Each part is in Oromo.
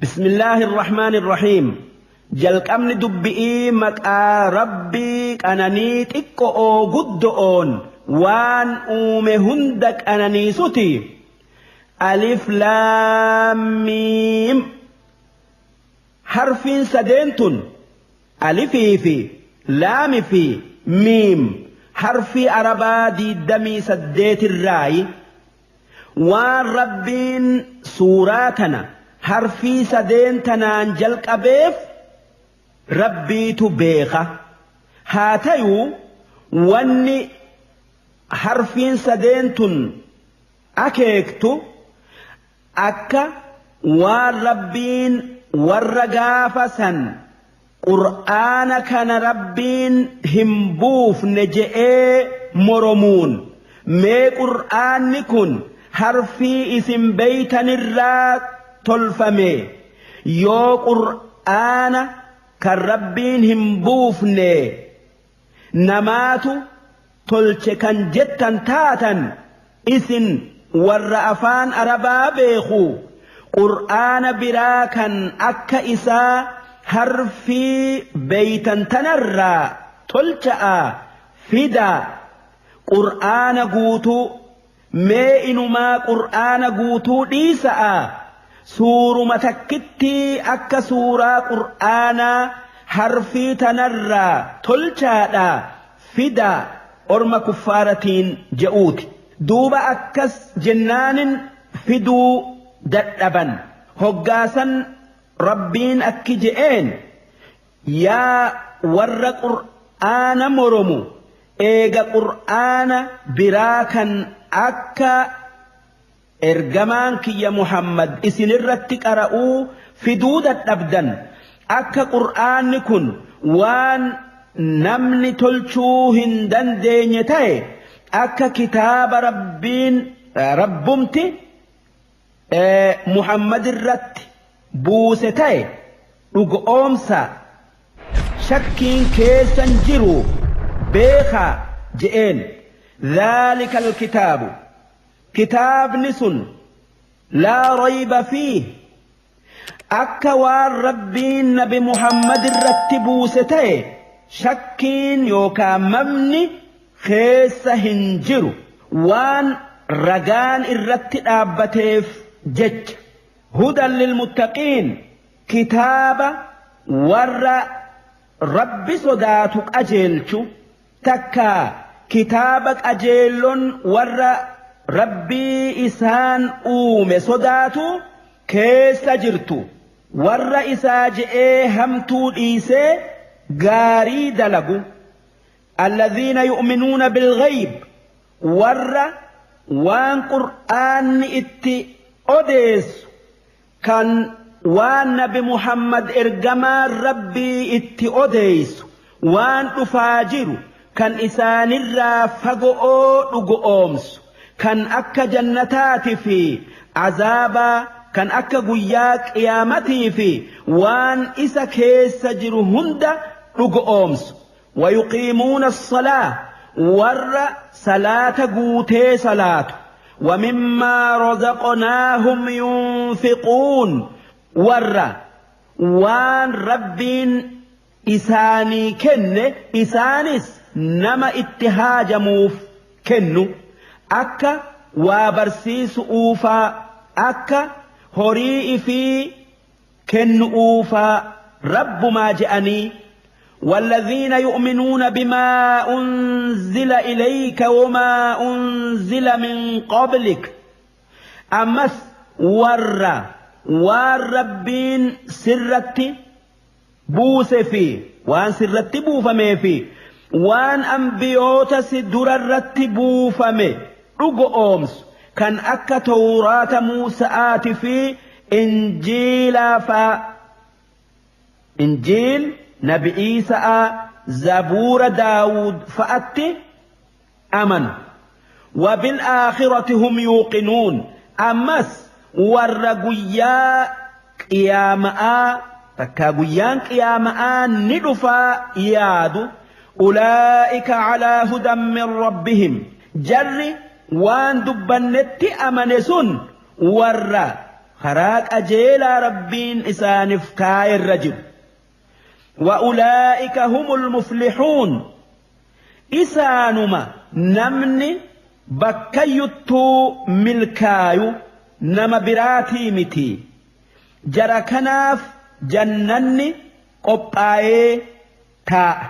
بسم الله الرحمن الرحيم. Jalqabni dubbi'ii maqaa Rabbii qananii xiqqo'oo guddo'oon waan uume hunda qananiisuti. Alif laam miim. Harfiin sadeen tun, alifii fi laami fi miim, harfii arabaa 28rraayi. Waan Rabbiin suuraa tana harfii sadeen tanaan jalqabeef Rabbiitu beeka. Haa tayuu, wanni harfiin sadeen tun akeektu akka waan Rabbiin warra gaafa san qur'aana kana Rabbiin hin buufne je'ee moromuun, mee qur'aanni kun harfii isin beeytanirraa tolfame, yoo qur'aana kan Rabbiin hin buufne namaatu tolche kan jettan taatan, isin warra afaan arabaa beeku, qur'aana biraa kan akka isaa harfii beeytan tanarraa tolcha'a fidaa. Qur'aana guutuu, mee inumaa qur'aana guutuu dhiisa'a, suuruma takkittii akka suuraa qur'aanaa harfii tanarraa tolchaadha fidaa orma kuffaaratiin je'uuti. Duuba akkas jennaanin fiduu dadhaban. Hoggaasan Rabbiin akki je'een: yaa warra qur'aana moromu, eega qur'aana biraa kan akka ergamaan kiyya Muhammad isinirratti qara'uu fiduu dadhabdan, akka qur'aanni kun waan namni tolchuu hin dandeenye ta'e, akka kitaaba Rabbiin rabbumti Muhammad irratti buuse ta'e dhugoomsa, shakkiin keessan jiru beekaa je'een. ذلك الكتاب, kitaabni sun, لا ريب فيه, akka waan Rabbiin nabi Muhammad irratti buuse ta'e shakkiin yookaan mamni keessa hin jiru, waan ragaan irratti dhaabbateef jecha. هدى للمتقين, kitaaba warra Rabbi sodaatu qajeelchu, takka kitaaba qajeellon warra Rabbii isaan uume sodaatu keessa jirtu, warra isaa je'ee hamtuu dhiisee gaarii dalagu. الذين يؤمنون بالغيب, warra waan qur'aanni itti odeessu, kan waan nabi Muhammad ergamaan Rabbii itti odeessu, waan dhufaa jiru kan isaanirraa fago'oo dhugoomsu, kan akka jannataati fi azaabaa, kan akka guyyaa qiyaamatii fi waan isa keessa jiru hunda dhugoomsu. ويقيمون الصلاة, warra salaata guutee salaatu. ومما رزقناهم ينفقون, warra waan Rabbiin isaanii kenne isaanis nama itti haajamuuf kennu, akka waa barsiisu uufaa, akka horii ifii kennu uufaa rabbumaa je'anii. والذين يؤمنون بما أنزل إليك وما أنزل من قبلك, ammas warra waan Rabbiin sirratti buuse fi waan sirratti buufamee fi waan ambiyoota si durarratti buufame dhugo oomsu, kan akka Tawraata Muusa'aati fi Injiilaa faa, Injiil nabi Iisa'aa, Zabuura Daawud fa'atti amanu. وبالآخرة هم يوقنون, ammas warra guyyaa qiyaama'aa, takkaa guyyaan qiyaama'aa ni dhufaa yaadu. أولئك على هدى من ربهم, jarri waan dubbannetti amane sun warra Karaa qajeelaa Rabbiin isaaniif kaayerra jiru. Wa'ulaa'ika humul muflixuun. Isaanuma namni bakkayyuttuu milkaayu nama biraatii miti. Jara kanaaf jannanni qophaa'ee taa'a.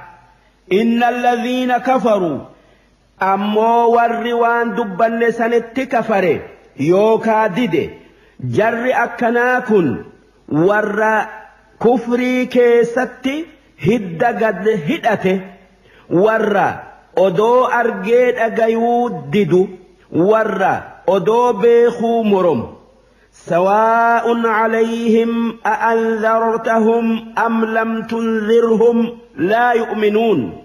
Inna alladhiina kafaruu ammoo warri waan dubbanne sanitti kafare yookaa dide jarri akkanaa kun warra kufrii keessatti hidda gad hidhate warra odoo argee dhagayuu didu warra odoo beekuu moromu. سواء عليهم أأنذرتهم أم لم تنذرهم لا يؤمنون.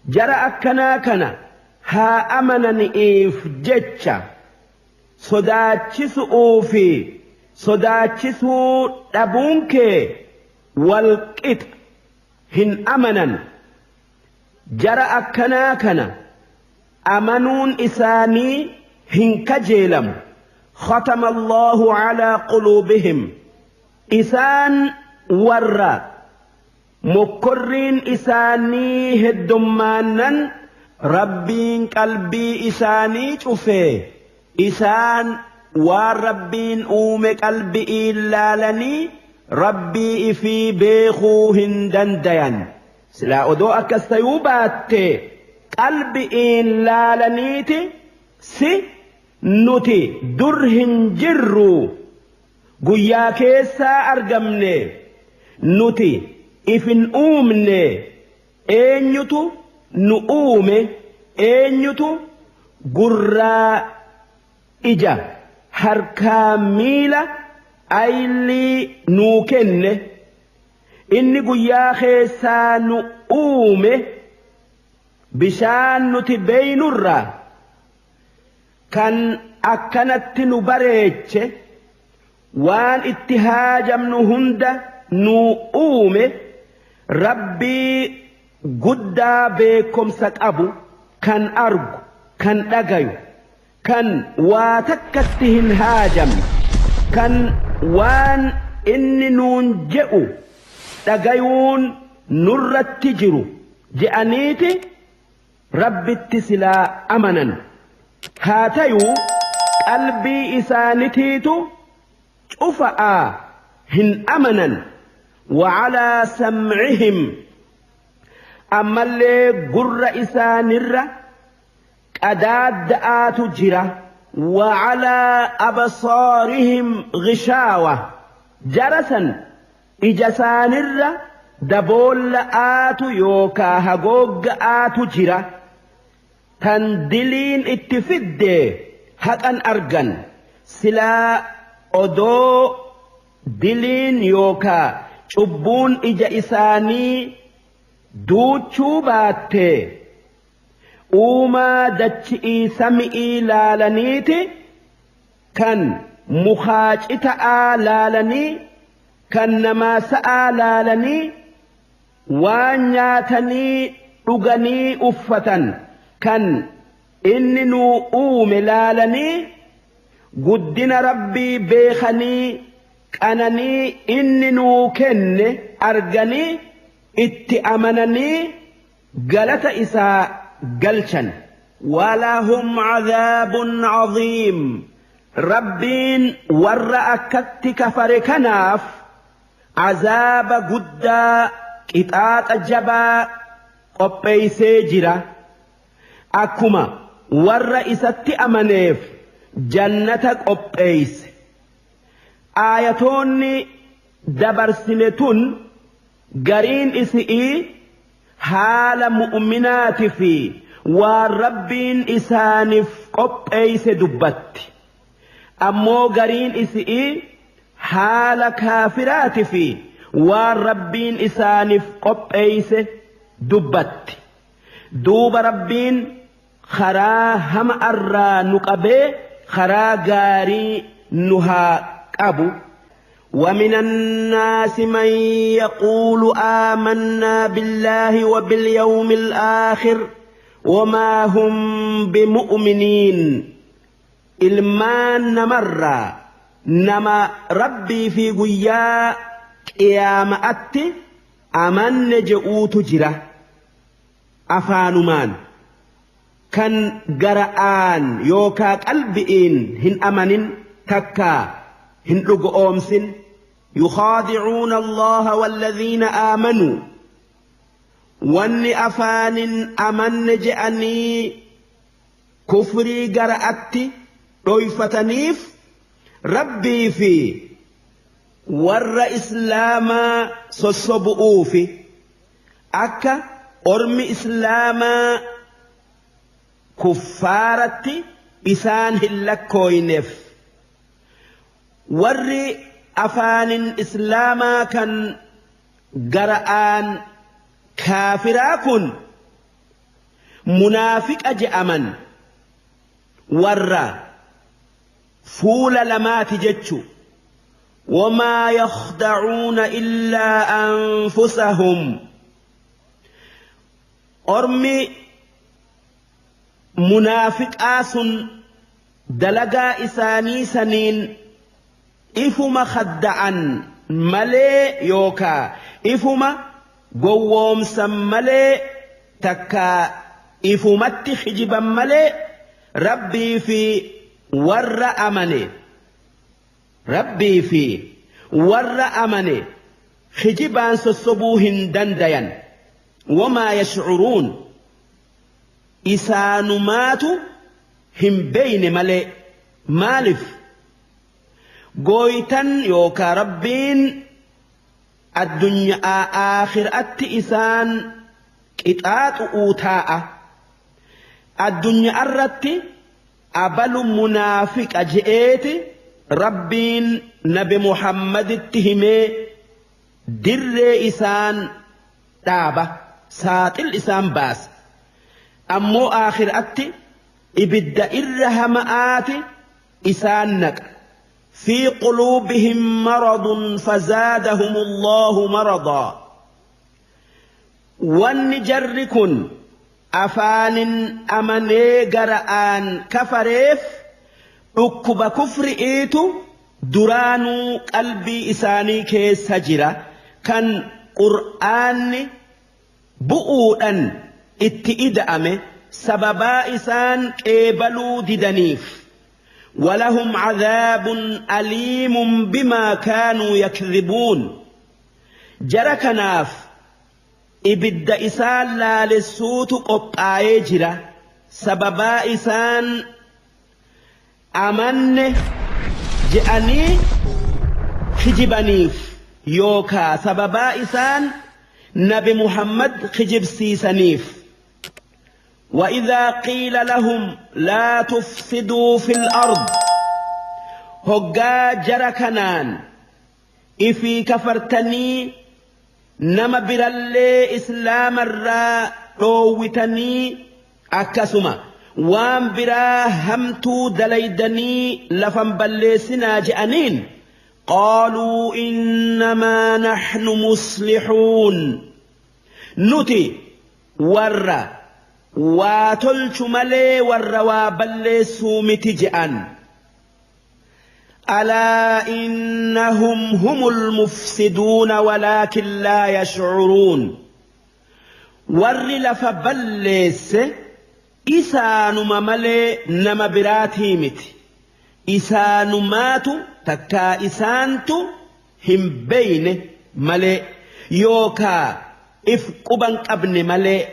جرى أكنا كنا ها أمنني إف جتشا صداتشسؤ في صداتشسو أبونك والقط هن أمنا. جرى أكنا كنا أمنون إساني هن كجيلم. ختم الله على قلوبهم. إسان ورّا مكرين إساني هدمانا ربين قلبي إساني شوفي إسان وربين أومك قلبي إلا لني ربي في بيخوهن دندين سلا أدو أكستيوبات قلبي إلا لنيتي سي nuti dur hin jirru guyyaa keessaa argamne nuti ifin uumne eenyutu nu uume eenyutu gurraa ija harkaa miila aylii nuu kenne inni guyyaa keessaa nu uume bishaan nuti beeynurraa kan akkanatti nu bareeche waan itti haajamnu hunda nu uume Rabbii guddaa beekumsa qabu kan argu kan dhagayu kan waa takkatti hin haajamne kan waan inni nuun je'u dhagayuun nurratti jiru je'aniiti Rabbitti silaa amanan. Haa tayuu qalbii isaanitiitu cufa'aa hin amanan. وعلى سمعهم ammallee gurra isaanirra qadaadda'aatu jira. وعلى أبصارهم غشاوة jarasan ija isaanirra daboolla'aatu yookaa hagoogga'aatu jira. Tan diliin itti fidde haqan argan silaa odoo diliin yookaa cubbuun ija isaanii duuchuu baatte uumaa dachi'ii sami'ii laalaniiti kan mukaa cita'aa laalanii kan namaa sa'aa laalanii waan nyaatanii dhuganii uffatan kan inni nuu uume laalanii guddina Rabbii beekanii qananii inni nuu kenne arganii itti amananii galata isaa galchan. Walahum cadaabun cadiim. Rabbiin warra akkatti kafare kanaaf azaaba guddaa qixaaxa jabaa qopheessee jira. Akkuma warra isatti amaneef jannata qopheesse. Aayatoonni dabarsine tun gariin isi'ii haala mu'uminaati fi waan Rabbiin isaaniif qopheesse dubbatti. Ammoo gariin isi'ii haala kaafiraati fi waan Rabbiin isaaniif qopheesse dubbatti. Duuba Rabbiin karaa hama irraa nu qabee karaa gaarii nu haa qabu. ومن الناس من يقول آمنا بالله وباليوم الآخر وما هم بمؤمنين. ilmaan namarraa Nama Rabbii fi guyyaa qiyaama'atti amanne je'uutu jira afaanumaan kan gara'aan yookaa qalbi'iin hin amanin takkaa hin dhugo'oomsin. Yukhaadicuuna Allaha walladhiina aamanuu, wanni afaanin amanne je'anii kufrii gara'atti dhoyfataniif Rabbii fi warra islaamaa sossobu'uufi, akka ormi islaamaa kuffaaratti isaan hin lakkooyneef. Warri afaanin islaamaa kan gara'aan kaafiraa kun munaafiqa je'aman, warra fuula lamaati jechu. Wamaa yakhdacuuna illaa anfusahum, ormi munaafiqaa sun dalagaa isaanii saniin ifuma khadda'an malee yookaa ifuma gowwoomsan malee takkaa ifumatti hijiban malee Rabbii fi warra amane, Rabbii fi warra amane kijibaan sossobuu hin dandayan. Wamaa yashcuruun, isaanumaatu hin beeyne malee. Maalif gooytan yookaa Rabbiin addunyaa aakhiraatti isaan qixaaxu'uu taa'a? Addunyaarratti abalu munaafiqa je'eeti Rabbiin nabi Muhammaditti himee dirree isaan dhaaba, saaxil isaan baasa. Ammoo aakhiraatti ibidda irra hama'aati isaan naqa. Fi quluubihim maradun fazaadahum Allahu maradaa. Wanni jarri kun afaanin amanee gara'aan kafareef dhukkuba kufri'iitu duraanuu qalbii isaanii keessa jira, kan qur'aanni bu'uudhan itti ida'ame sababaa isaan qeebaluu didaniif. Walahum cadaabun aliimun bimaa kaanuu yakdhibuun, jara kanaaf ibidda isaan laalessuutu qophaayee jira sababaa isaan amanne je'anii kijibaniif yookaa sababaa isaan nabi Muhammad kijibsiisaniif. وإذا قيل لهم لا تفسدوا في الأرض، hoggaa jara kanaan ifii kafartanii nama birallee islaamarraa dhoowwitanii akkasuma waan biraa hamtuu dalaydanii lafan balleessinaa je'aniin, قالوا إنما نحن مصلحون، nuti warra waa tolchu malee warra waa balleessuu miti je'an. ألا إنهم هم المفسدون ولكن لا يشعرون، warri lafa balleesse isaanuma malee nama biraatii miti. Isaanumaatu takkaa isaantu hin beyne malee yookaa if quban qabne malee.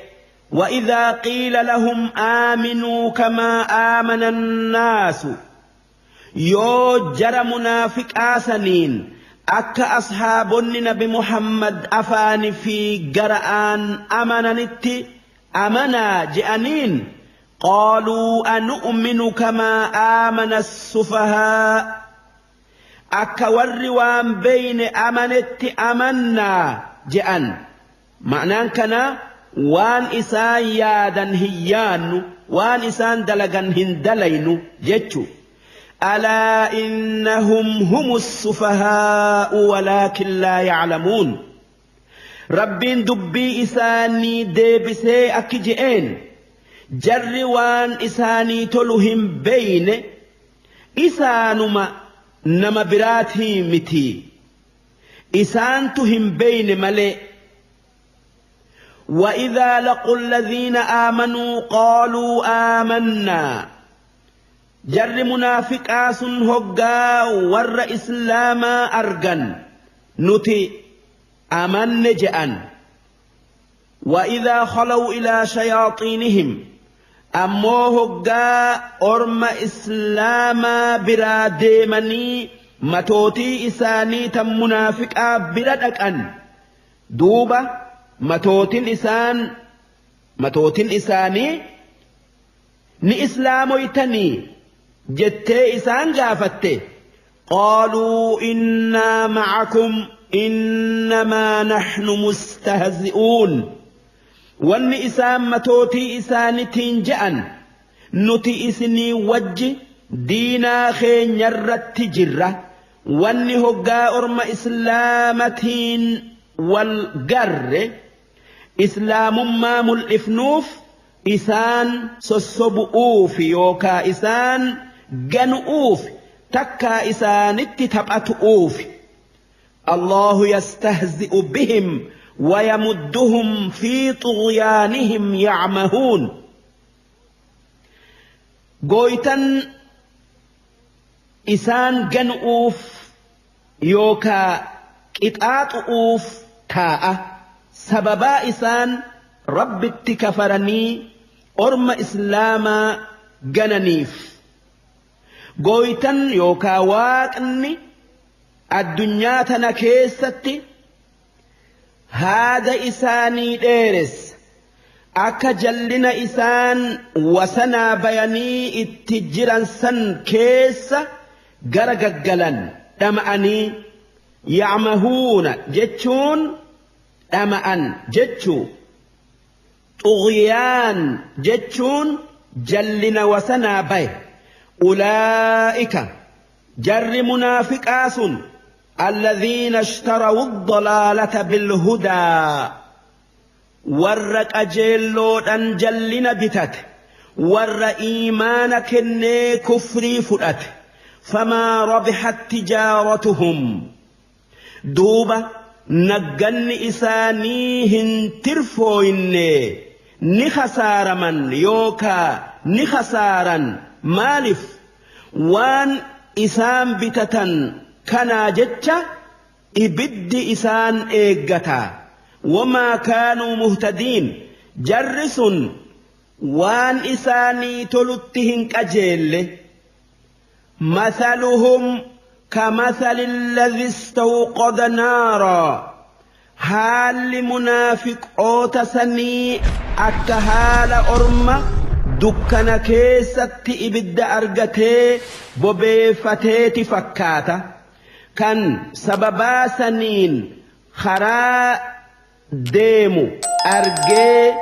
وإذا قيل لهم آمنوا كما آمن الناس، yoo jara munaafiqaa saniin akka ashaabonni nabi Muhammad afaani fi gara'aan amananitti amanaa je'aniin, قالوا أنؤمن كما آمن السفهاء، akka warri waan beyne amanetti amannaa je'an. Ma'naan kanaa waan isaan yaadan hin yaannu, waan isaan dalagan hin dalaynu jechu. ألا إنهم هم السفهاء ولكن لا يعلمون. Rabbiin dubbii isaanii deebisee akki je'een: jarri waan isaanii tolu hin beyne isaanuma. Nama biraatii miti, isaantu hin beyne malee. وإذا لقوا الذين آمنوا قالوا آمنا. Jarri munaafiqaa sun hoggaa warra islaamaa argan, "Nuti amanne" je'an. وإذا خلوا إلى شياطينهم, ammoo hoggaa orma islaamaa biraa deemanii matootii isaanii tan munaafiqaa bira dhaqan, duuba matootin isaanii "Ni islaamoytanii?" jettee isaan gaafatte, قالوا إنا معكم إنما نحن مستهزئون. Wanni isaan matootii isaanitiin je'an, "Nuti isinii wajji diinaa keenyarratti jirra. Wanni hoggaa orma islaamatiin wal garre islaamummaa mul'ifnuuf isaan sossobu'uuf yookaa isaan ganu'uuf takkaa isaanitti taphatu'uuf." الله يستهزئ بهم ويمدهم في طغيانهم يعمهون. Gooytan isaan ganu'uuf yookaa qixaaxu'uuf taa'a, sababaa isaan Rabbitti kafaranii orma islaamaa gananiif. Gooytan yookaa Waaqni addunyaa tana keessatti haada isaanii dheeressa, akka jallina isaan wasanaa bayanii itti jiran san keessa gara gaggalan dhama'anii. يعمهون jechuun dhama'an jechuu, طغيان jechuun jallina wasanaa baye. أولئك, jarri munaafiqaa sun, الذين اشتروا الضلالة بالهدى, warra qajeelloodhan jallina bitate, warra iimaana kennee kufrii fudhate. فما ربحت تجارتهم, duuba nagganni isaanii hin tirfooyne, ni khasaaraman yookaa ni khasaaran. Maaliif? Waan isaan bitatan kanaa jecha ibiddi isaan eeggata. وما كانوا مهتدين, jarri sun waan isaanii tolutti hin qajeelle. مثلهم كمثل الذي استوقد نارا, haalli munaafiqoota sanii akka haala orma dukkana keessatti ibidda argatee bobeeffateeti fakkaata, kan sababaa saniin karaa deemu argee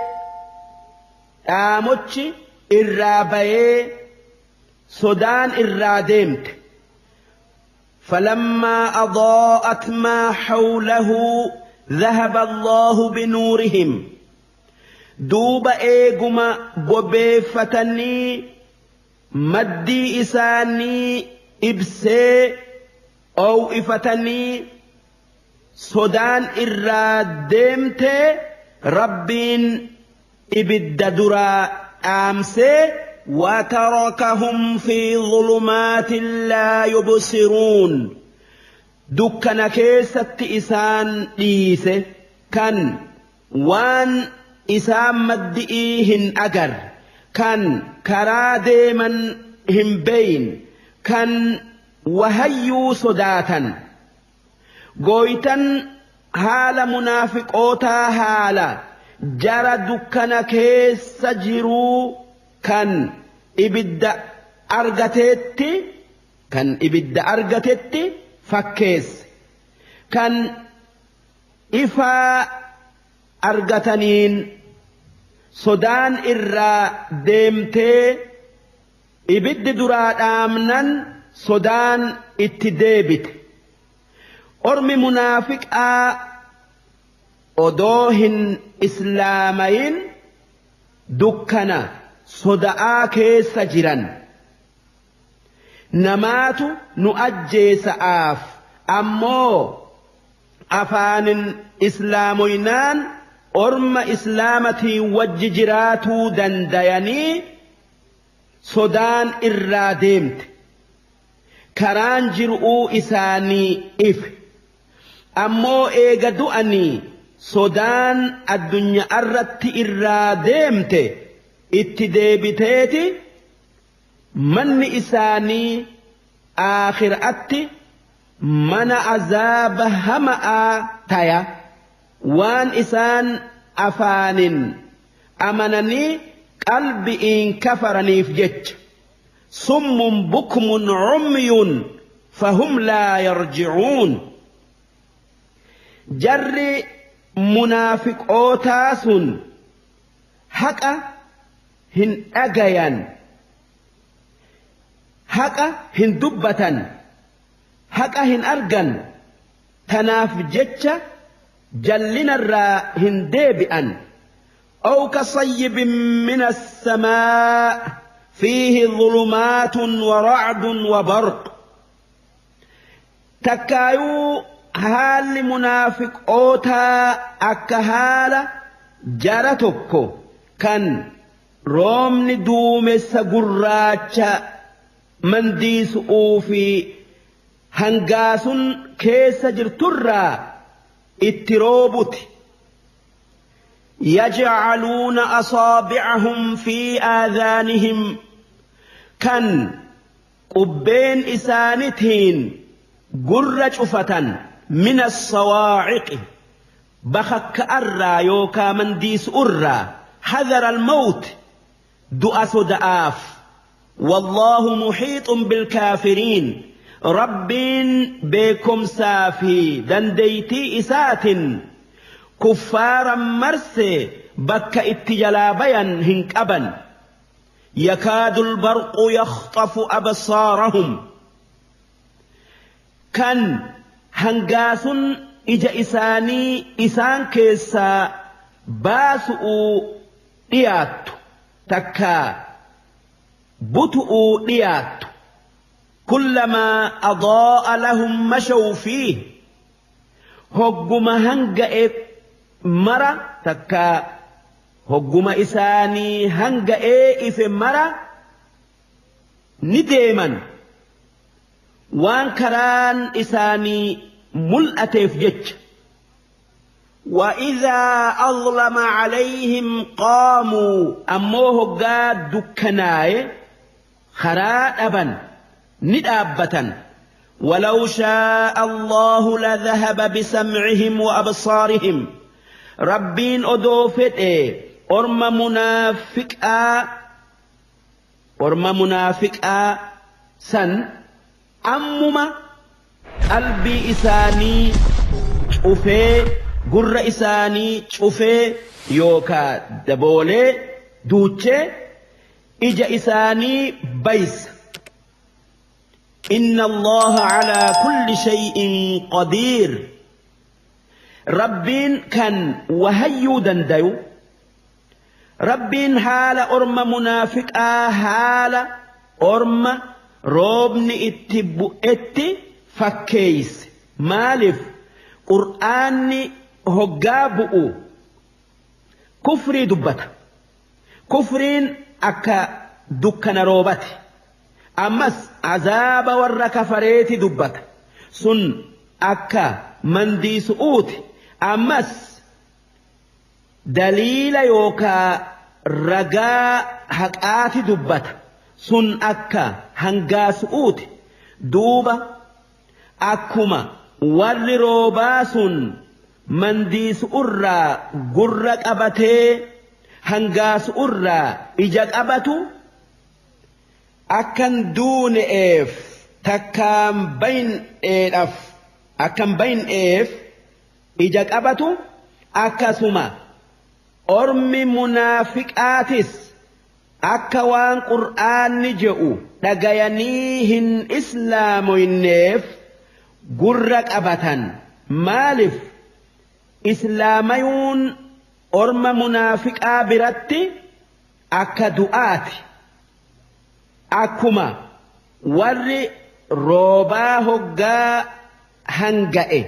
dhaamochi irraa bayee sodaan irraa deemte. فلما أضاءت ما حوله ذهب الله بنورهم, duuba eeguma bobeeffatanii maddii isaanii ibsee oo'ifatanii sodaan irraa deemtee, Rabbiin ibidda duraa dhaamsee. وتركهم في ظلمات لا يبصرون, dukkana keessatti isaan dhiise, kan waan isaan maddi'ii hin agar, kan karaa deeman hin beeyin, kan wahayyuu sodaatan. Gooytan haala munaafiqootaa haala jara dukkana keessa jiruu kan ibidda argateetti, kan ibidda argatetti fakkeesse, kan ifaa argataniin sodaan irraa deemtee ibiddi duraa dhaamnan sodaan itti deebite. Ormi munaafiqaa odoo hin islaamayin dukkana soda'aa keessa jiran. Namaatu nu ajjeesa'aaf ammoo afaanin islaamoynaan orma islaamatiin wajji jiraatuu dandayanii sodaan irraa deemte karaan jiru'uu isaanii ife ammoo eega du'anii sodaan addunyaa irratti irraa deemte itti deebiteeti manni isaanii aakhiraatti mana azaaba hama'aa taya waan isaan afaanin amananii qalbi'iin kafaraniif jecha summun bukmun cumyun fahum laa yarjicuun. Jarri munaafiqootaa sun haqa hin dhagayan, haqa hin dubbatan, haqa hin argan, tanaaf jecha jallinarraa hin deebi'an. Aw kasayyibin min assamaa fiihi dhulumaatun wa ra'dun wa barq. Takkaayuu haalli munaafiqootaa akka haala jara tokko kan roobni duumessa gurraacha mandiisu'uu fi hangaasun keessa jirturraa itti roobuti. Yajcaluuna asaabi'ahum fi aadaanihim kan qubbeen isaanitiin gurra cufatan min assawaaciqi bakakka arraa yookaa mandiisu'urraa hadara almawt du'a soda'aaf. Wallaahu muhiixun bilkaafiriin. Rabbiin beekumsaa fi dandeeytii isaatin kuffaaran marse bakka itti jalaa bayan hin qaban. Yakaadu albarqu yakhxafu absaarahum kan hangaasun ija isaanii isaan keessaa baasu'uu dhiyaattu takkaa butu'uu dhiyaattu. Kullamaa adaa'a lahum mashaw fiih hogguma hanga'e mara takkaa hogguma isaanii hanga'ee ife mara ni deeman waan karaan isaanii mul'ateef jecha. وإذا أظلم عليهم قاموا ammoo hoggaa dukkanaaye karaa dhaban ni dhaabbatan. ولو شاء الله لذهب بسمعهم وأبصارهم Rabbiin odoo fedhe orma munaafiqaa san ammuma qalbii isaanii cufee gurra isaanii cufee yookaa daboolee duuchee ija isaanii baysa. إن الله على كل شيء قدير. Rabbiin kan wahayyuu dandayu. Rabbiin haala orma munaafiqaa haala orma roobni itti bu'etti fakkeeyse. Maaliif? Qur'aanni hoggaa bu'u kufrii dubbata. Kufriin akka dukkana roobati. Ammas azaaba warra kafareeti dubbata, sun akka mandiisu'uuti. Ammas daliila yookaa ragaa haqaati dubbata, sun akka hangaasu'uuti. Duuba akkuma warri roobaa sun mandiisu'urraa gurra qabatee hangaasu'urraa ija qabatu akkan duune'eef takkaan bayn'eedhaaf akkan bayn'eef ija qabatu, akkasuma ormi munaafiqaatis akka waan qur'aanni je'u dhagayanii hin islaamoyneef gurra qabatan. Maaliif? Islaamayuun orma munaafiqaa biratti akka du'aati. Akkuma Warri roobaa hoggaa hanga'e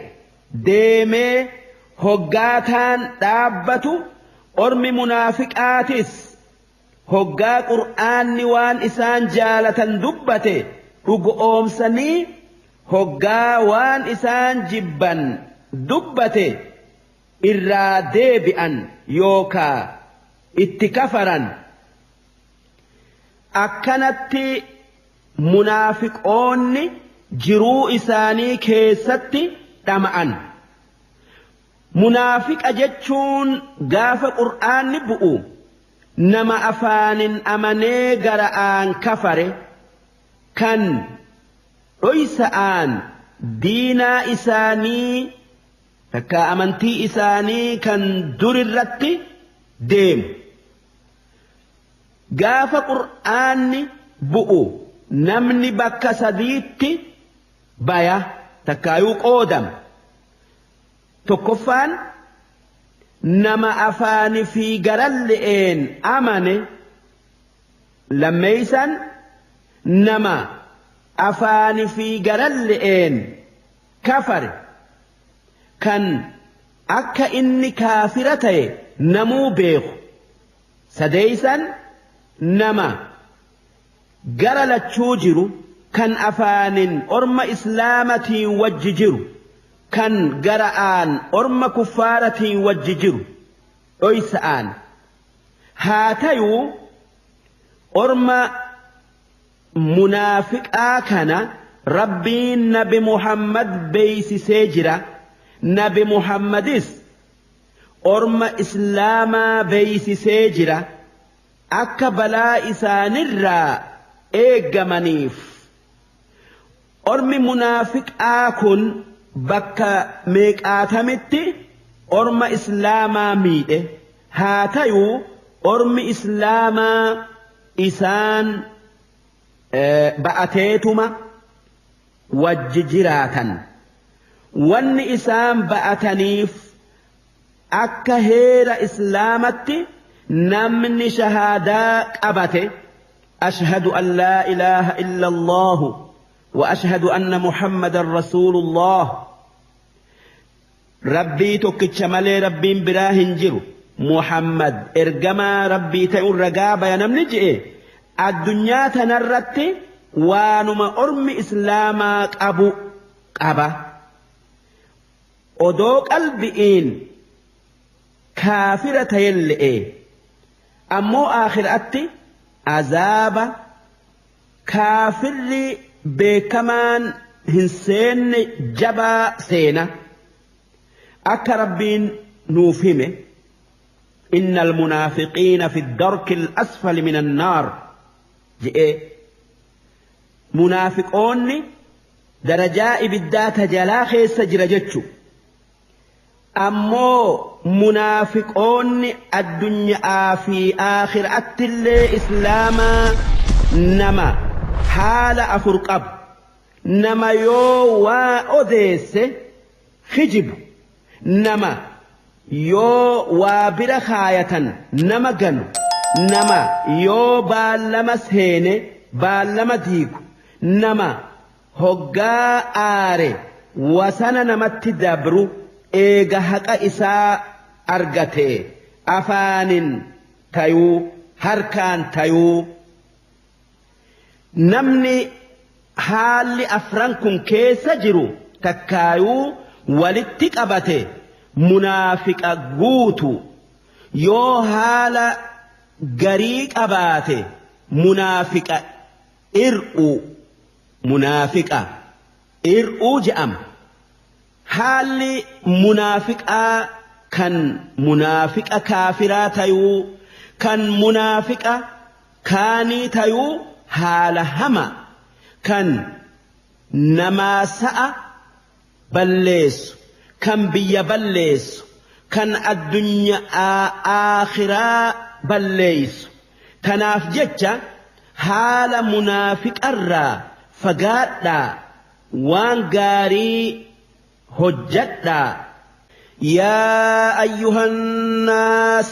deemee hoggaataan dhaabbatu ormi munaafiqaatis hoggaa qur'aanni waan isaan jaalatan dubbate dhugoomsanii hoggaa waan isaan jibban dubbate irraa deebi'an yookaa itti kafaran. Akkanatti munaafiqoonni jiruu isaanii keessatti dhama'an. Munaafiqa jechuun gaafa qur'aanni bu'u nama afaanin amanee gara'aan kafare kan dhoysa'aan diinaa isaanii takka amantii isaanii kan durirratti deemu. Gaafa qur'aanni bu'u namni bakka sadiitti baya takkaayuu qoodama. Tokkoffaan nama afaani fi garalle'een amane, lammeeysan nama afaani fi garalle'een kafare kan akka inni kaafira ta'e namuu beeku, sadeeysan nama gara lachuu jiru kan afaanin orma islaamatiin wajji jiru kan gara'aan orma kuffaaratiin wajji jiru dhoysa'aan. Haa tayuu orma munaafiqaa kana Rabbiin Nabi Muhammad beeysisee jira. Nabi Muhammadis orma islaamaa beeysisee jira akka balaa isaanirraa eeggamaniif. Ormi munaafiqaa kun bakka meeqaatamitti orma islaamaa miidhe. Haa tayuu ormi islaamaa isaan ba'ateetuma wajji jiraatan. Wanni isaan ba'ataniif akka heera islaamatti namni shahaadaa qabate ashhadu an laa ilaaha illa Allahu wa ashhadu anna Muhammadan rasuulullah, Rabbii tokkicha malee Rabbiin biraa hin jiru, Muhammad ergamaa Rabbii ta'uun ragaa baya namni je'e addunyaa tanarratti waanuma ormi islaamaa qabu qaba. Odoo qalbi'iin kaafira ta'elle'e ammoo aakhiraatti azaaba kaafirri beekamaan hin seenne jabaa seena. Akka Rabbiin nuuf hime innal munaafiqiina fi darkil asfali minan naar je'ee munaafiqoonni darajaa ibiddaa tajalaa keessa jira jechu. Ammoo munaafiqoonni addunyaa fi aakhiraattillee islaamaa nama haala afur qabu. Nama yoo waa odeesse kijibu, nama yoo waa bira kaayatan nama ganu, nama yoo baallama seene baallama diigu, nama hoggaa aare wasana namatti dabru eega haqa isaa argate afaanin tayuu harkaan tayuu. Namni haalli afran kun keessa jiru takkaayuu walitti qabate munaafiqa guutu. Yoo haala garii qabaate munaafiqa ir'u, munaafiqa ir'uu je'ama. Haalli munaafiqaa kan munaafiqa kaafiraa tayuu kan munaafiqa kaanii tayuu haala hama kan namaa sa'a balleessu, kan biyya balleessu, kan addunyaa aakhiraa balleessu. Kanaaf jecha haala munaafiqarraa fagaadhaa, waan gaarii hojjadhaa. Yaa ayyuhannaas,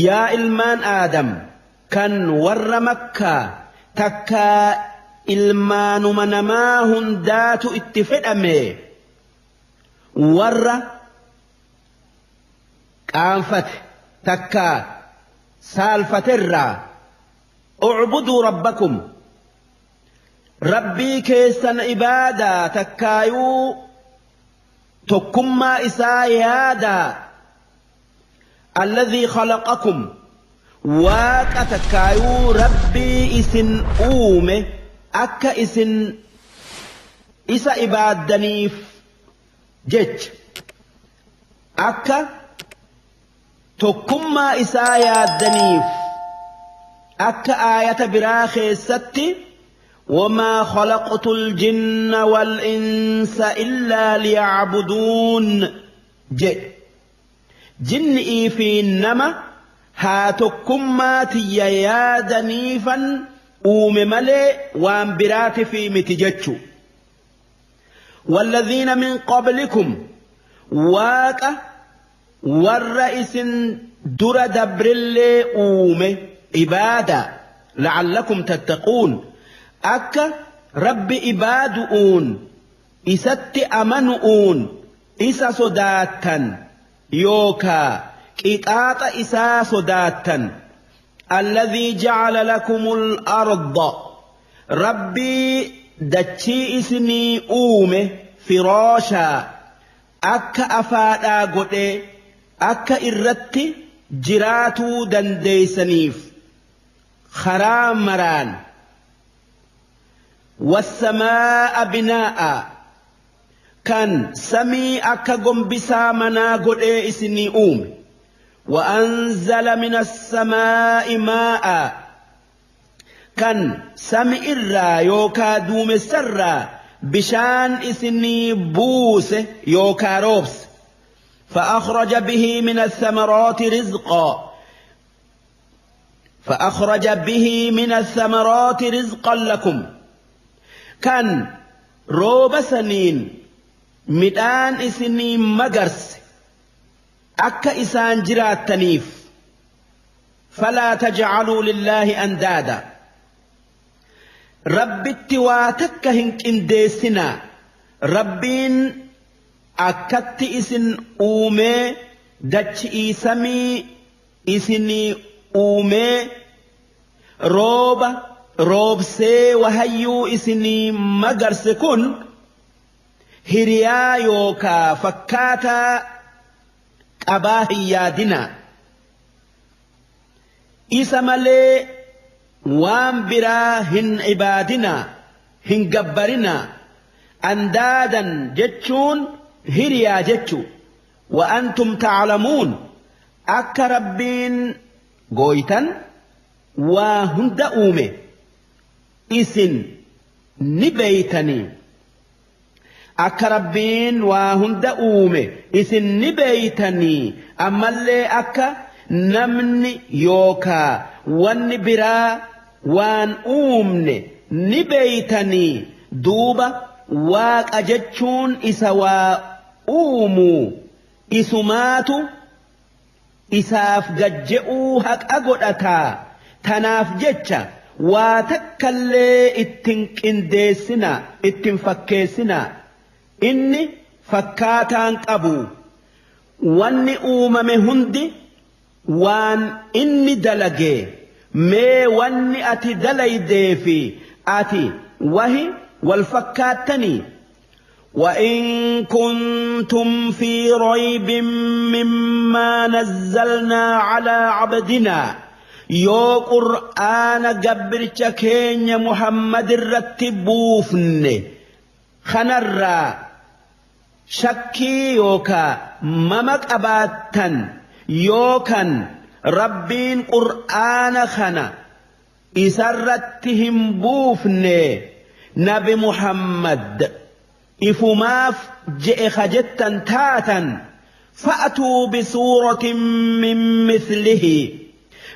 yaa ilmaan Aadam kan warra Makkaa takkaa Ilmaanuma namaa hundaatu itti fedhame warra qaanfate takkaa saalfaterraa. Ucbuduu rabbakum, rabbii keessan ibaadaa takkaayuu tokkummaa isaa yaadaa. Alladhii khalaqakum, waaqa takkaayuu rabbii isin uume akka isin isa ibaaddaniif jecha akka tokkummaa isaa yaaddaniif. Akka aayata biraa keessatti wamaa khalaqtul jinna wal insa illaa liya'buduun jedhe. Jinni'ii fi nama haa tokkummaa tiyya yaadaniifan uume malee waan biraati fi miti jechu. Walladhiina min qablikum, waaqa warra isin dura dabrillee uume ibaada, la'allakum tattaquun, akka rabbi ibaadu'uun isatti amanu'uun isa sodaattan yookaa qixaaxa isaa sodaattan. Alladhii ja'ala lakumul arda, rabbii dachii isinii uume firaashaa akka afaadhaa godhee akka irratti jiraatuu dandeeysaniif karaa maraan. Wassamaa'a binaa'a, kan samii akka gombisaa manaa godhee isinii uume. وأنزل من السماء ماء، kan sami irraa yookaa duumessarraa bishaan isinii buuse yookaa roobse. فأخرج به من الثمرات رزقا فأخرج به من الثمرات رزقا لكم، kan rooba saniin midhaan isinii magarse akka isaan jiraattaniif. فلا تجعلوا لله أندادا، rabbitti waa takka hin qindeessinaa. Rabbiin akkatti isin uumee dachi'ii samii isinii uumee rooba roobsee wahayyuu isinii magarse kun hiriyaa yookaa fakkaataa qabaa hin yaadinaa. Isa malee waan biraa hin ibaadinaa, hin gabbarinaa. Andaadan jechuun hiriyaa jechuu. وأنتم تعلمون, akka rabbiin gooytan waa hunda uume isin ni beeytanii. Akka rabbiin waa hunda uume isin ni beeytanii, ammallee akka namni yookaa wanni biraa waan uumne ni beeytanii. Duuba waaqa jechuun isa waa uumuu, isumaatu isaaf gajje'uu haqa godhataa. Tanaaf jecha waa takkallee ittin qindeessinaa, ittin fakkeessinaa. Inni fakkaataan qabu. Wanni uumame hundi waan inni dalagee. Mee wanni ati dalaydee fi ati wahi wal fakkaattanii? وإن كنتم في ريب مما نزلنا على عبدنا، yoo qur'aana gabricha keenya Muhammad irratti buufne kanarraa shakkii yookaa mama qabaattan, yookan rabbiin qur'aana kana isarratti hin buufne, nabi Muhammad ifumaaf je'e kajettan taatan, فأتوا بسورة من مثله،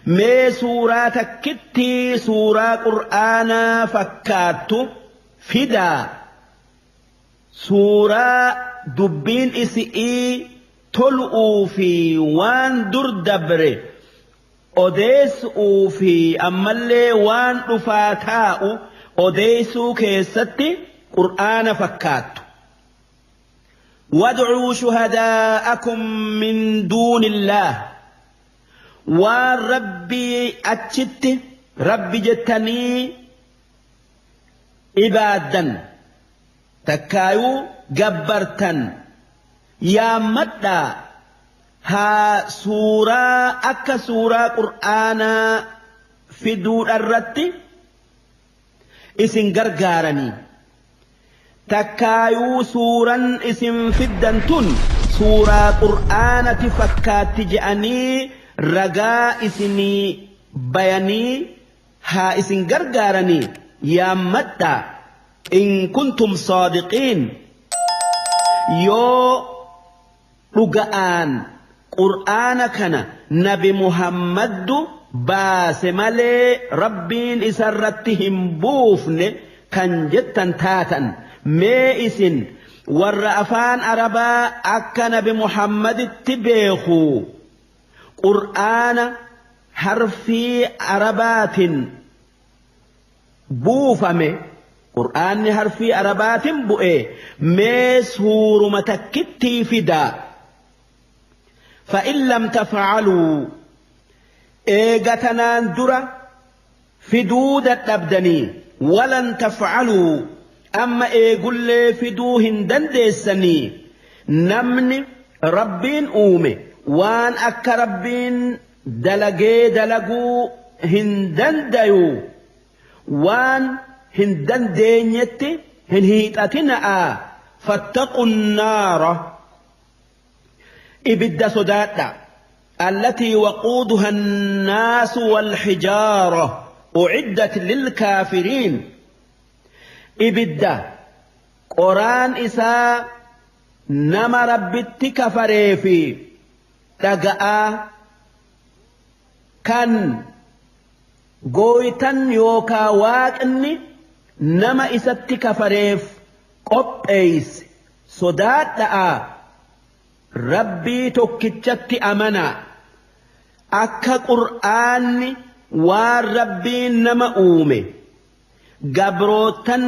mee suuraa takkittii suuraa qur'aanaa fakkaattu fidaa. Suuraa dubbiin isi'ii tolu'uu fi waan dur dabre odeessu'uu fi ammallee waan dhufaa taa'u Odeessuu keessatti qur'aana fakkaattu. Wad'uu shuhadaa'akum min duunillaah waan rabbii achitti rabbi jettanii ibaaddan takkaayuu gabbartan yaammadhaa haa suuraa akka suuraa qur'aanaa fiduudharratti isin gargaaranii takkaayuu suuran isin fiddan tun suuraa qur'aanati fakkaatti je'anii ragaa isinii bayanii haa isin gargaaranii yaammadhaa in kuntum saadiqiin yoo dhuga'aan qur'aana kana nabi Muhammaddu baase malee rabbiin isarratti hin buufne kan jettan taatan mee isin warra afaan arabaa akka nabi Muhammaditti beeku qur'aana harfii arabaatiin buufame qur'aanni harfii arabaatiin bu'e mee suuruma takkittii fidaa. فإن لم تفعلوا إيغتنان درة فدودة أبدني ولن تفعلوا أما إيقل فدوهن دندسني نمني ربين أومي وان أك ربين دلقي دلقو هندنديو وان هندندينيتي هنهيتأتنا فاتقوا النار إبد صداتا التي وقودها الناس والحجارة أعدت للكافرين إبد قرآن إساء نما ربت كفريفي تقاء كان قويتا يوكا واقني نما إسات كفريف قب إيس صداتا Rabbii tokkichatti amanaa akka qur'aanni waan rabbiin nama uume gabrootan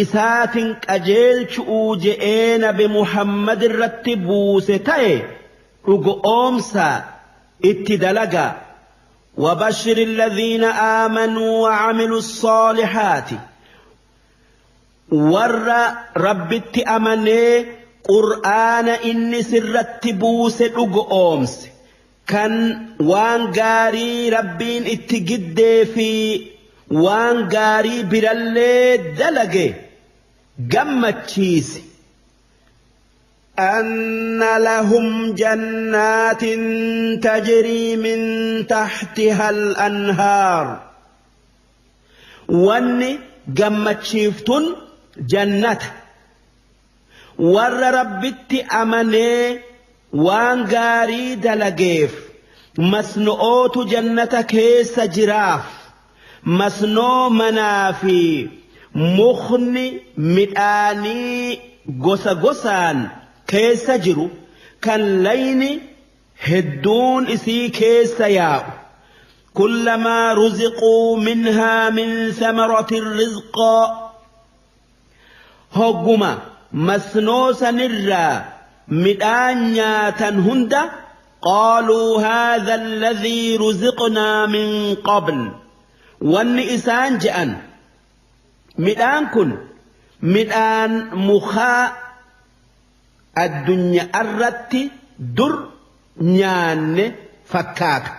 isaatiin qajeelchu'uu je'ee nabi Muhammad irratti buuse ta'e dhugoomsaa itti dalagaa. وبشر الذين آمنوا وعملوا الصالحات ور ربت أمني qur'aana inni sirratti buuse dhugoomse kan waan gaarii rabbiin itti giddee fi waan gaarii birallee dalage gammachiise. أن لهم جنات تجري من تحتها الأنهار wanni gammachiiftun jannata. Warra rabbitti amanee waan gaarii dalageef masno'ootu jannata keessa jiraaf masnoo manaa fi mukni midhaanii gosa gosaan keessa jiru kan layni hedduun isii keessa yaa'u. كلما رزقوا منها من ثمرة رزقا هجما masnoo sanirraa midhaan nyaatan hunda qaaluu haadha alladhii ruziqnaa min qabl wanni isaan je'an midhaan kun midhaan mukaa addunyaa irratti dur nyaanne fakkaata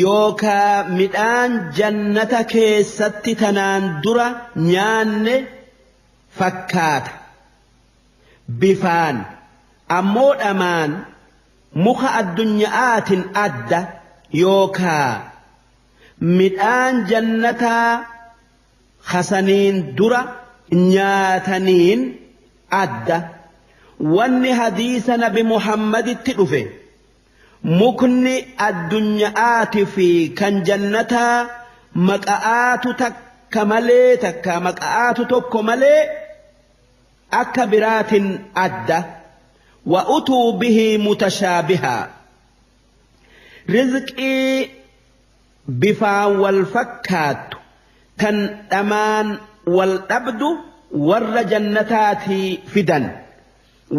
yookaa midhaan jannata keessatti tanaan dura nyaanne fakkaata bifaan ammoo dhamaan muka addunyaatiin adda yookaa midhaan jannataa hasaniin dura nyaataniin adda. Wanni hadiisa nabi Muhammaditti dhufe mukni addunyaati fi kan jannataa maqa'aatu takka malee takka maqa'aatu tokko malee akka biraatiin adda. Wa utuu bihi mutashaabihaa rizqii bifaan wal fakkaattu Tan dhamaan wal dhabdu warra jannataatii fidan.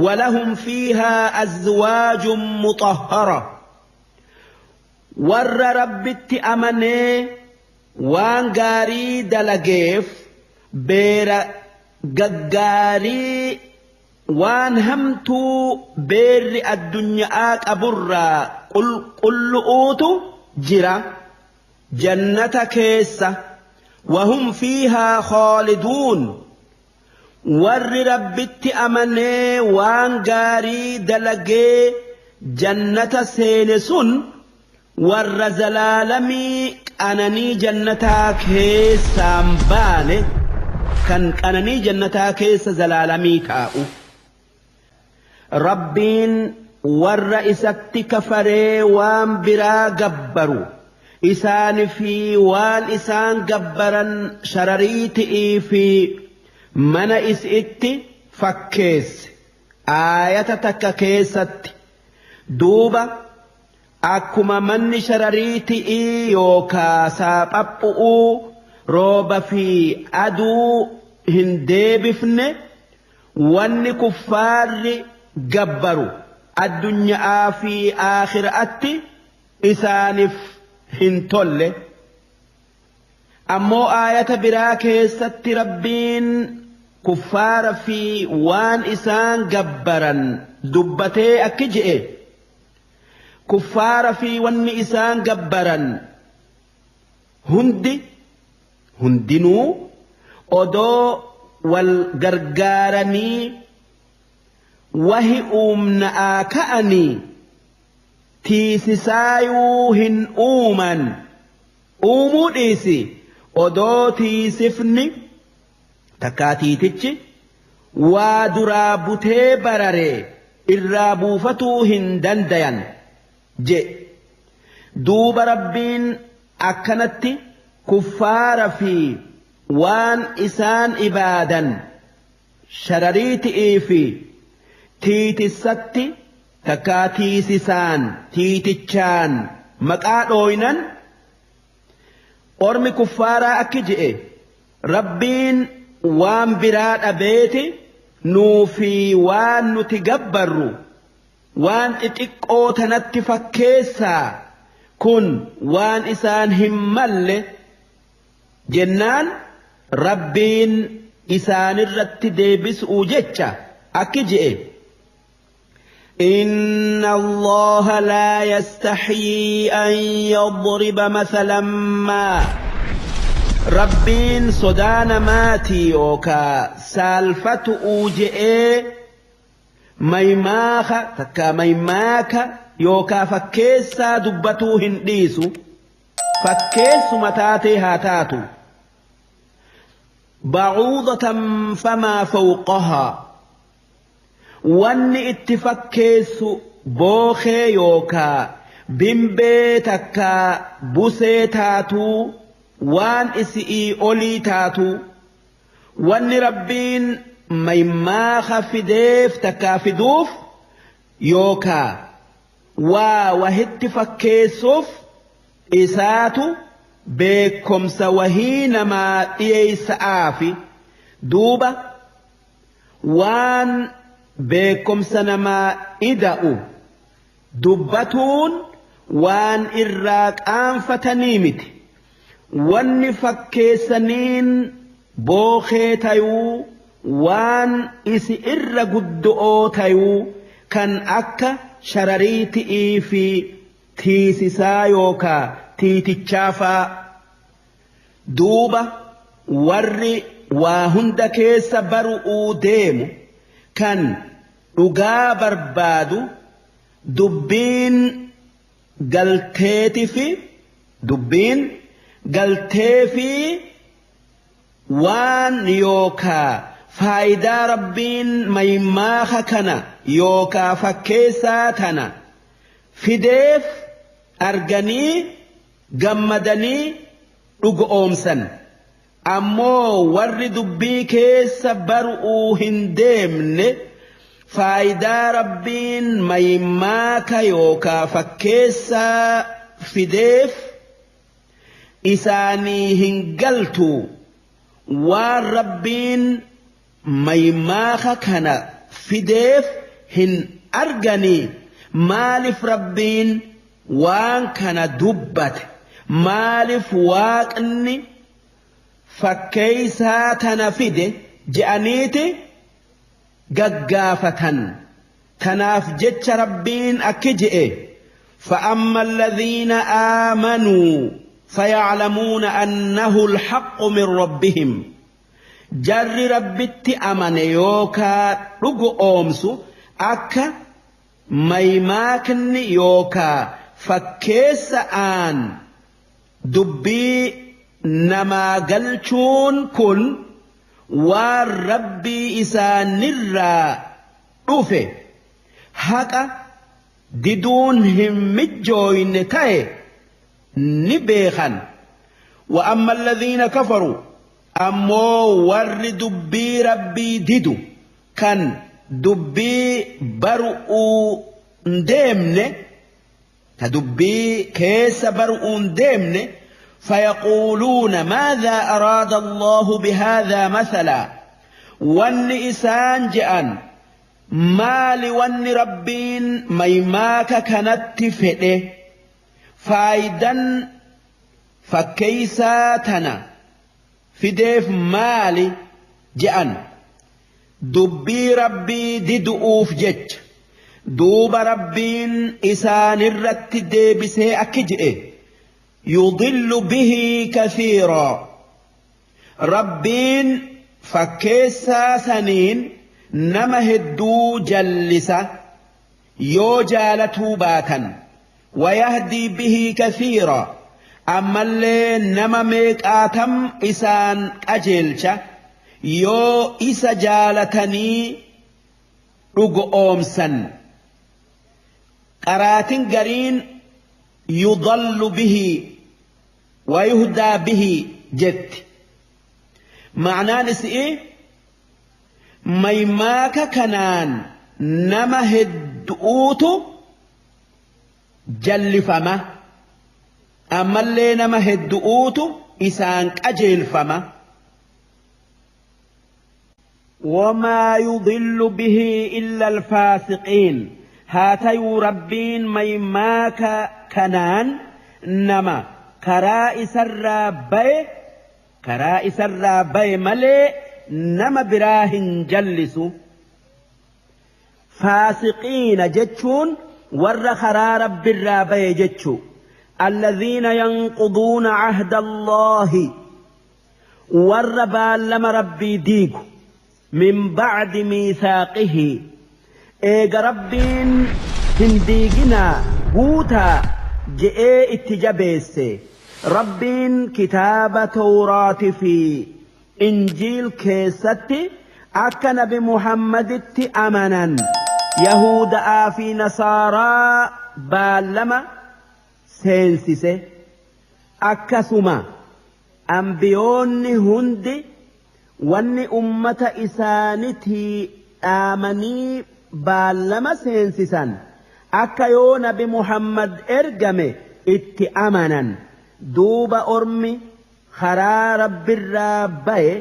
Walahum fiihaa azwaajun muxahhara. Warra Rabbitti amanee waan gaarii dalageef beera gaggaarii waan hamtuu beerri addunyaa qaburraa qulqullu'uutu jira jannata keessa. Wahum fiihaa khaaliduun. Warri Rabbitti amanee waan gaarii dalagee jannata seene sun warra zalaalamii qananii jannataa keessaan baane kan qananii jannataa keessa zalaalamii taa'u. Rabbiin warra isatti kafaree waan biraa gabbaru isaanii fi waan isaan gabbaran sharariitii fi mana isitti fakkeesse aayata takka keessatti. Duuba akkuma manni sharariitii yookaa saaphaphuu rooba fi aduu hin deebifne wanni kuffaarri gabbaru addunyaa fi aakhiraatti isaaniif hin tolle. Ammoo aayata biraa keessatti Rabbiin kuffaara fi waan isaan gabbaran dubbatee akki je'e. Kuffaara fi wanni isaan gabbaran hundi hundinuu odoo wal gargaaranii wahi uumna'aa ka'anii tiisisaayuu hin uuman. Uumuu dhiisi odoo tiisifni takkaa tiitichi waa duraa butee bararee irraa buufatuu hin dandayan je. Duuba Rabbiin akkanatti kuffaara fi waan isaan ibaadan sharariitii fi tiitissatti takkaa tiisisaan tiitichaan maqaa dhooynan ormi kuffaaraa akki je'e Rabbiin waan biraa dhabeeti nuu fi waan nuti gabbarru waan xixiqqoo tanatti fakkeessaa kun waan isaan hin malle jennaan Rabbiin isaanirratti deebisuu jecha akki je'e. إن الله لا يستحيي أن يضرب مثلا ما. Rabbiin sodaa namaatii yookaa saalfatu'uu je'ee maymaaha takkaa maymaaka yookaa fakkeessaa dubbatuu hin dhiisu. Fakkeessuma taatee haa taatu. Bacuudatan famaa fawqahaa. Wanni itti fakkeessu bookee yookaa bimbee takkaa busee taatuu waan isi'ii olii taatuu. Wanni Rabbiin maymaaha fideef takkaa fiduuf yookaa waa wahitti fakkeessuuf isaatu beekomsa wahii namaa dhiyeessa'aafi. Duuba waan beekomsa namaa ida'u dubbatuun waan irraa qaanfatanii miti. Wanni fakkeessaniin bookee tayuu waan isi irra guddo'oo tayuu kan akka sharariitii fi tiisisaa yookaa tiitichaafaa. Duuba warri waa hunda keessa baru'uu deemu kan dhugaa barbaadu dubbiin galteeti fi dubbiin galtee fi waan yookaa faayidaa Rabbiin maymaaha kana yookaa fakkeessaa tana fideef arganii gammadanii dhugoomsan. Ammoo warri dubbii keessa baru'uu hin deemne faayidaa Rabbiin maymaaka yookaa fakkeessaa fideef isaanii hin galtu waan Rabbiin maymaaha kana fideef hin arganii maaliif Rabbiin waan kana dubbate maaliif waaqni fakkeeysaa tana fide je'aniiti gaggaafatan tanaaf jecha Rabbiin akki je'e فأما الذين آمنوا فيعلمون أنه الحق من ربهم جر ربت أمن يوكا رقو أومسو أكا ميماكن يوكا فكيس آن دبي نما قلتون كن والربي إسان الرا رفه هكا diduun hin mijjooyne ta'e ni beekan. وأما الذين كفروا أمو ور دبي ربي ددو كان دبي برؤو ديمن تدبي كيس برؤو ديمن فيقولون ماذا أراد الله بهذا مثلا والنئسان جأن maali wanni Rabbiin maymaaka kanatti fedhe faayidan fakkeeysaa tana fideef maali je'an dubbii Rabbii didu'uuf jecha duuba Rabbiin isaanirratti deebisee akki je'e yudillu bihi kathiiraa Rabbiin fakkeessaa saniin nama hedduu jallisa yoo jaalatuu baatan wayahdii bihi kathiira ammallee nama meeqaatam isaan qajeelcha yoo isa jaalatanii dhugo oomsan qaraatin gariin yudallu bihi wayuhdaa bihi jetti ma'naan isii maymaaka kanaan nama hedduutu jallifama ammallee nama hedduutu isaan qajeelfama. وما يضل به إلا الفاسقين هاتيو ربين ميماك كنان نما كرائس الرابي كرائس الرابي ملي نما براهن جلسوا فاسقين جتشون ور خرا رب الرابي جتشو الذين ينقضون عهد الله ور بالما ربي ديقو من بعد ميثاقه ايغ ربين هنديقنا قوتا جئي اتجابيس ربين كتاب توراة في إنجيل كيستي أكن بمحمد أمنا يهود آفي نصارى بالما سينسيسي أكسما أنبيون هندي wanni ummata isaanitii dhaamanii baallama seensisan akka yoo nabi Muhammad ergame itti amanan duuba ormi karaa rabbirraa baye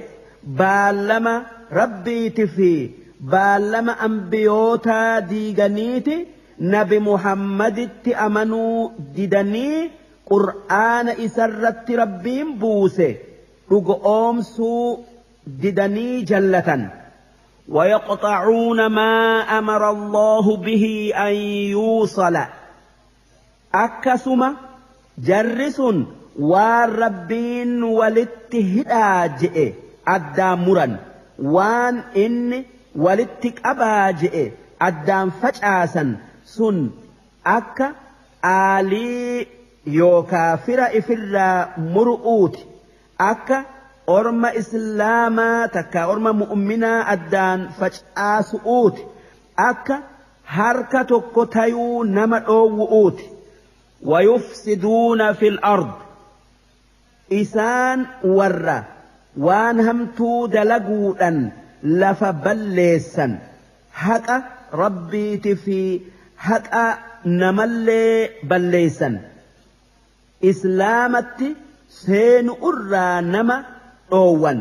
baallama rabbiiti fi baallama ambiyootaa diiganiiti nabi Muhammaditti amanuu didanii qur'aana isarratti rabbiin buuse dhugo oomsuu didanii jallatan ويقطعون ما أمر الله به أن يوصل أكسما جرس والربين ولتهداجئ أدامرا وان إن ولتك أباجئ أدام فجأسا سن أك آلي يوكافر إفر مرؤوت أك orma islaamaa takka orma mu'minaa addaan facaasu'uuti akka harka tokko tayuu nama dhoowwu'uuti wayufsiduuna fil ard isaan warra waan hamtuu dalaguudhan lafa balleessan haqa rabbiiti fi haqa namallee balleessan islaamatti seenu irraa nama dhoowwan.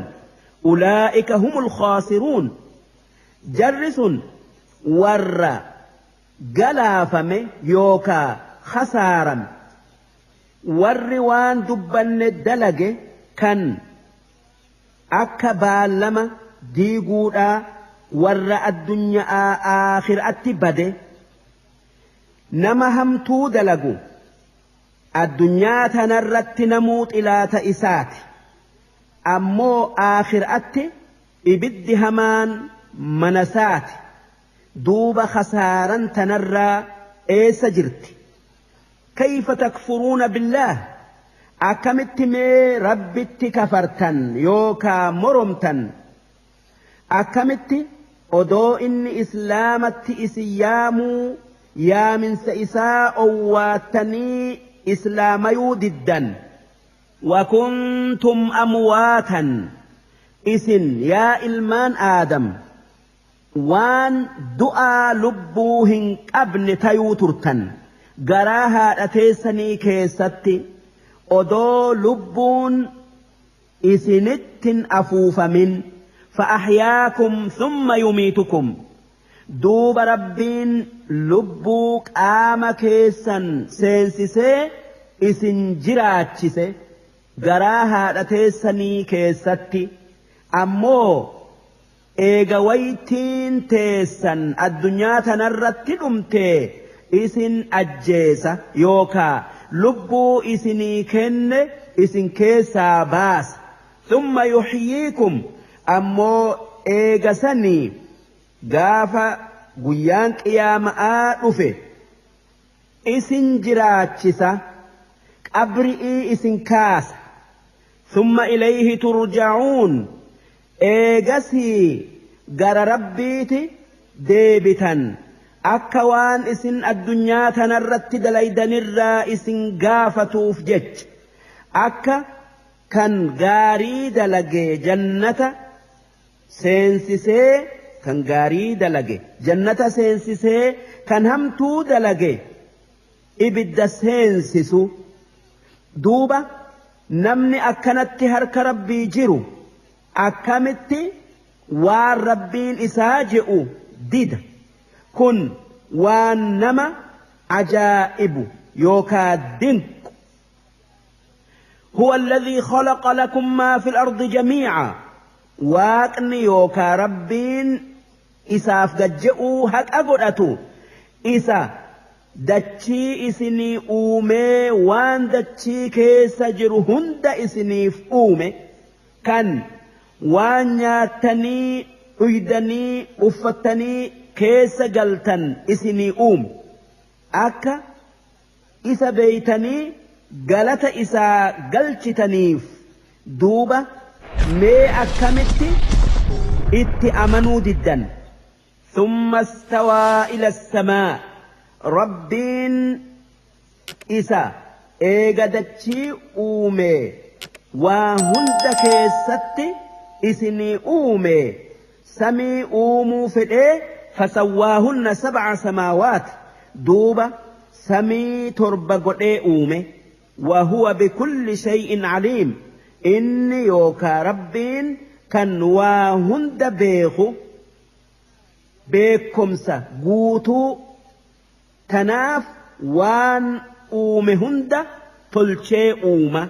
Ulaa'ika humul khaasiruun, jarri sun warra galaafame yookaa khasaarame. Warri waan dubbanne dalage kan akka baallama diiguudhaa warra addunyaa aakhiraatti bade. Nama hamtuu dalagu addunyaa tanarratti namuu xilaata isaati, ammoo aakhiraatti ibiddi hamaan manasaati. Duuba khasaaran tanarraa eessa jirti? Kayfa takfuruuna billaah, akkamitti mee rabbitti kafartan yookaa moromtan? Akkamitti odoo inni islaamatti isin yaamuu yaaminsa isaa owwaattanii islaamayuu diddan? Wakuntum amwaatan, isin yaa ilmaan aadam waan du'aa lubbuu hin qabne tayuu turtan garaa haadha teessanii keessatti odoo lubbuun isinittin afuufamin. Fa'ahyaakum thumma yumiitukum, duuba rabbiin lubbuu qaama keessan seensisee isin jiraachise garaa haadha teessanii keessatti. Ammoo eega waytiin teessan addunyaa tanarratti dhumtee isin ajjeesa yookaa lubbuu isinii kenne isin keessaa baasa. Thumma yuhyiikum, ammoo eega sanii gaafa guyyaan qiyaama'aa dhufe isin jiraachisa, qabri'ii isin kaasa. Thumma ilayhi turja'uun, eegasii gara rabbiiti deebitan akka waan isin addunyaa tanarratti dalaydanirraa isin gaafatuuf jecha. Akka kan gaarii dalage jannata seensisee, kan gaarii dalage jannata seensisee, kan hamtuu dalage ibidda seensisu. Duuba namni akkanatti harka rabbii jiru akkamitti waan rabbiin isaa je'u dida? Kun waan nama ajaa'ibu yookaa dinqu. هو الذي خلق لكم ما في الأرض جميعا، waaqni yookaa rabbiin isaaf gajje'uu haqa godhatu isa dachii isinii uumee waan dachii keessa jiru hunda isiniif uume, kan waan nyaattanii dhuydanii uffattanii keessa galtan isinii uume, akka isa beeytanii galata isaa galchitaniif. Duuba mee akkamitti itti amanuu diddan? Thumma istawaa ila samaa, rabbiin isa eega dachii uume waa hunda keessatti isinii uume samii uumuu fedhee, fasawwaahunna sab'a samaawaat, duuba samii 7 godhee uume. وهو بكل شيء عليم، inni yookaa rabbiin kan waa hunda beeku beekumsa guutuu, tanaaf waan uume hunda tolchee uuma.